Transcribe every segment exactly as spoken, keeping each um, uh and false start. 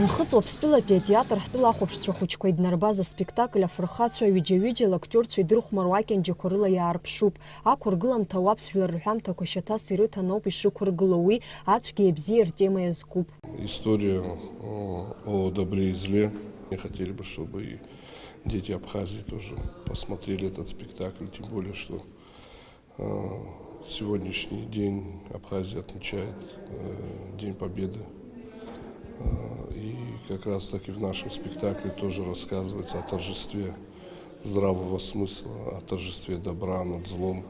Нхыҵ Уаԥстәылатәи атеатр ҳтәыла ахәаԥшцәа хәыҷқәа иднарбаз аспектакль афырхацәа ҩыџьа-ҩыџьала актиорцәа идырхәмаруа акьанџьақәа рыла иаарԥшуп. Ақәыргыламҭа уаԥсжәлар рҳәамҭақәа шьаҭас ирыҭан ауп ишықәыргылоу, уи ацәгьеи абзиеи ртема иазкуп. История, э, о добре и зле. Мы хотели бы, чтобы и дети Абхазии тоже посмотрели этот спектакль, тем более, что, э, сегодняшний день Абхазия отмечает, э, День Победы. Э, и как раз таки в нашем спектакле тоже рассказывается о торжестве здравого смысла, о торжестве добра над злом.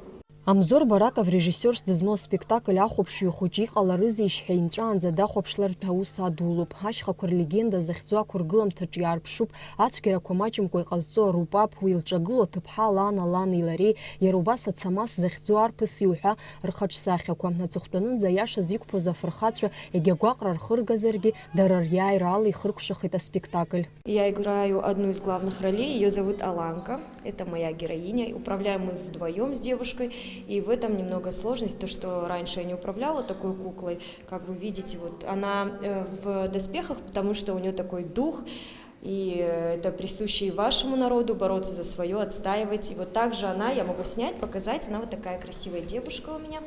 Амзор Бараков режиссиорс дызмоу аспектакль ахәаԥшҩы хәыҷы иҟаларызеишь ҳәа инҵәаанӡа дахәаԥшлартә аус адулоуп. Ашьхақәа рлегенда захьӡу ақәыргыламҭаҿ иаарԥшуп ацәгьарақәа маҷымкәа иҟазҵо арупап, уи илҿагылоу аҭыԥҳа лан, алани лареи, иара убас ацамас захьӡу арԥыси уҳәа рхаҿсахьақәа. Аҵыхәтәанынӡа аиашаз иқәԥоз афырхацәа егьа гәаҟра рхыргазаргьы, дара риааира ала ихыркәшахеит аспектакль. Я играю одну из главных ролей, её зовут Аланка, это моя героиня. Управляем мы вдвоём с девушкой, и в этом немного сложность, то, что раньше я не управляла такой куклой, как вы видите, вот она, э, в доспехах, потому что у неё такой дух, и, э, это присуще и вашему народу, бороться за своё, отстаивать. И вот также она, я могу снять, показать, она вот такая красивая девушка у меня.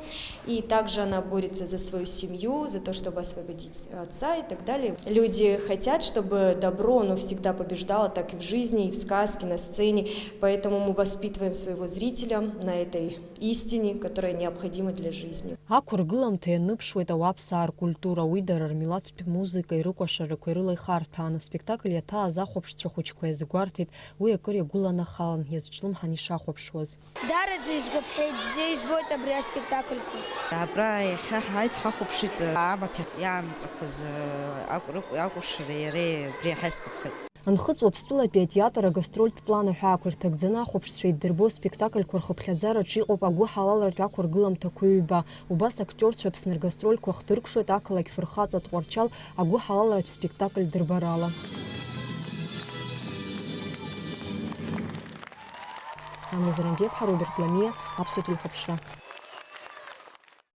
И также она борется за свою семью, за то, чтобы освободить отца и так далее. Люди хотят, чтобы добро, оно всегда побеждало, так и в жизни, и в сказке, на сцене. Поэтому мы воспитываем своего зрителя на этой истине, которая необходима для жизни. Ақәыргыламҭа ианыԥшуеит ауаԥсаа ркультура, уи дара рмилаҭтә музыкеи рыкәашарақәеи рыла ихарҭәаан. Аспектакль иаҭааз ахәаԥшцәа хәыҷқәа иазгәарҭеит, уи акыр иагәыланахалан, иазҿлымҳан ишахәаԥшуаз. Дараӡа изгәаԥхеит, бзиа избоит абри аспектакльқәа. Абра иахьа ҳааит, ҳахәаԥшит, амаҭ иаанҵақәаз, акәрыкә-, акәашареи иареи абри иахьа исгәаԥхеит. Нхыҵ Уаԥстәылатәи атеатр агастрольтә план аҳәаақәа ирҭагӡаны ахәаԥшцәа иддырбо аспектакльқәа рхыԥхьаӡараҿы иҟоуп агәыҳалалратә ақәыргыламҭақәа ҩба. Убас актиорцәа Аԥсны ргастрольқәа хдыркәшоит ақалақь фырхаҵа Тҟәарчал агәыҳалалратә спектакль дырбарала. Амра Зранџьеԥҳа, Роберт Ламиа, Аԥсуа телехәаԥшра.